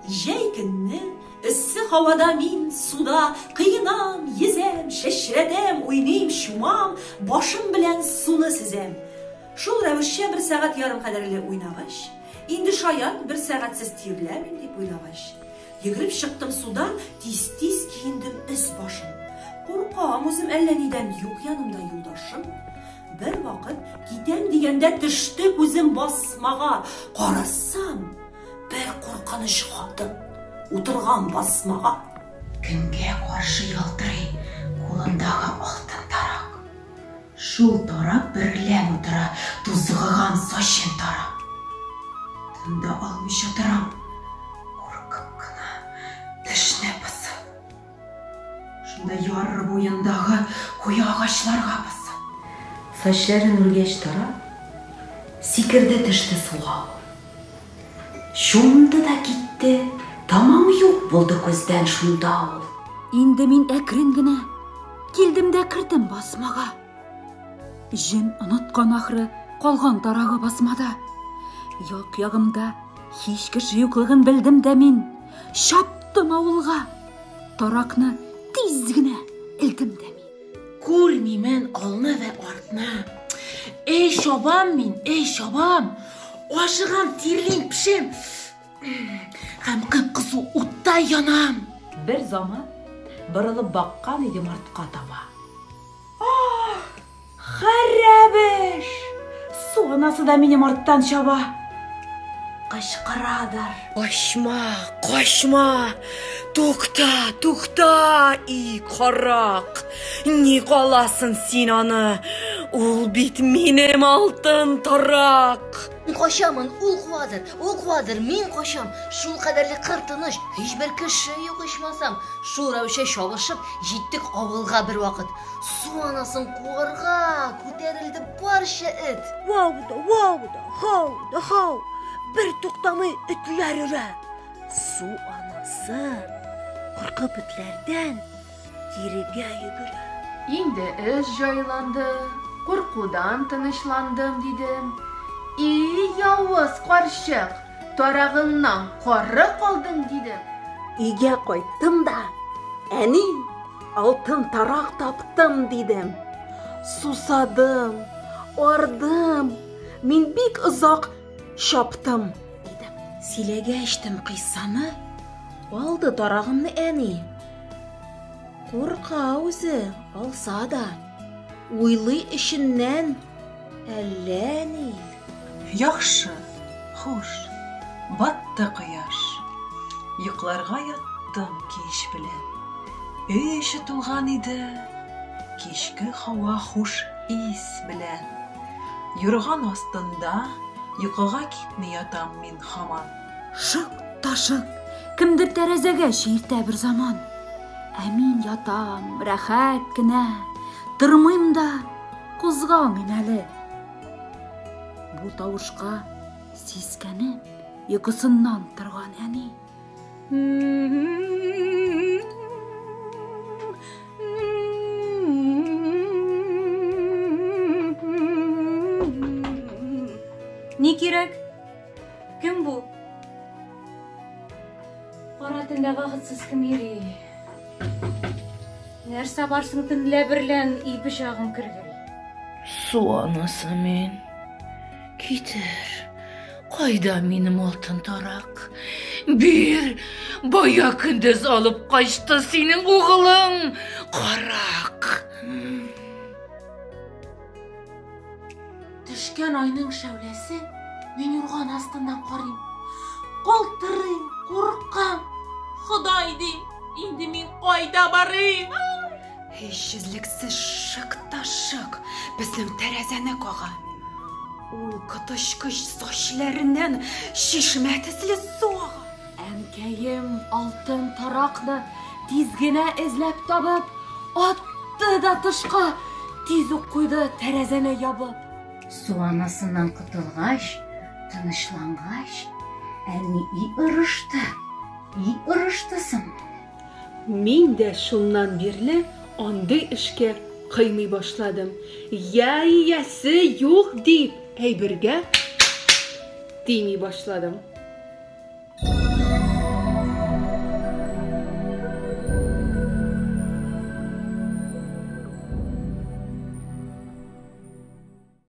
Җәй көнне эссе һавада мин суда коенам, йөзәм, чәчрәтәм, уйныйм, чумам, башым белән суны сөзәм. Шул рәвешчә бер сәгать ярым кадәрле уйнагач, инде шаять бер сәгатьсез тирләмим дип уйлагач, йөгереп чыктым судан, тиз-тиз киендем өс-башым. Куркам үзем әллә нидән, юк янымда юлдашым. Бервакыт китәм дигәндә төште күзем басмага. Карасам, бер куркыныч хатын утырган басмага. Көнгә каршы ялтырый кулындагы алтын тарак. Шул тарак берлән утыра тузгыган сачын тарап. Тын да алмыйча торам, куркып кына, тешне кысып. Шунда яр буендагы куе агачларга посып. Сачләрен үргәч тарап, сикерде төште суга ул. Чумды да китте, тамам юк булды күздән шунда ул. Инде мин әкрен генә килдем дә кердем басмага. Җен оныткан ахры, калган тарагы басмада. Як-ягымда һич кеше юклыгын белдем дә мин. Чаптым авылга. Таракны тиз генә элдем дә мин. Күрмимен алны вә артны. Эй, чабам мин, эй, чабам. Ашыгам, тирлим, пешем. Һәм кып-кызу утта янам. Бер заман борылып баккан идем артка таба. Ах, хәрәбеш! Су анасы да минем арттан чаба. Кычкырадыр. Качма, качма! Тукта, тукта, и карак! Ник аласың син аны? Ул бит минем алтын тарак! Мин качамын, ул куадыр, ул куадыр, мин качам. Шул кадәрле кыр тыныч, һичбер кеше юк ичмасам. Шул рәвешчә чабышып җиттек авылга бервакыт. Су анасын куарга күтәрелде барча эт. Вау да, вау да, хау да, хау. Бер туктамый этләр өрә. Су анасы куркып этләрдән кирегә йөгерә. Инде эш җайланды, куркудан тынычландым, дидем. И явыз карчык, тарагыңнан коры калдың, дидем. Өйгә кайттым да, әни, алтын тарак таптым, дидем. Сусадым, ардым, мин бик озак чаптым, дидем. Сөйләгәчтем кыйссаны, алды тарагымны әни. Курка үзе, алса да. Уйлый эченнән әллә ни. Яхшы, хуш, батты кояш. Йокларга яттым кич белән. Өй эче тулган иде кичке һава хуш ис белән. Юрган астында йокыга китми ятам мин һаман. Шык та шык, кемдер тәрәзәгә чиертә берзаман. Ә мин ятам, рәхәт кенә, тормыйм да, кузгалмыйм әле. Бу тавышка сискәнеп, йокысыннан торган әни. Ни кирәк? Кем бу? Кара төндә вакытсыз кем йөри? Нәрсә барсың төнлә берлән өй пычагым кергел? Су анасы мин. Китер. Кайда минем алтын тарак? Бир, бая көндез алып качты синең угылың, карак. Төшкән айның шәүләсе, мин юрган астыннан карыйм. Калтырыйм, куркам. Ходай дим, инде мин кайда барыйм? Һич өзлексез шык та шык безнең тәрәзәне кага. Ул коточкыч сачләреннән чишмә төсле су ага. Әнкәем алтын таракны тиз генә эзләп табып, атты да тышка, тиз үк куйды тәрәзәне ябып. Су анасыннан котылгач, тынычлангач, әни и ырышты, и ырышты соң. Мин дә шуннан бирле андый эшкә кыймый башладым. Я иясе юк дип, әйбергә тими башладым.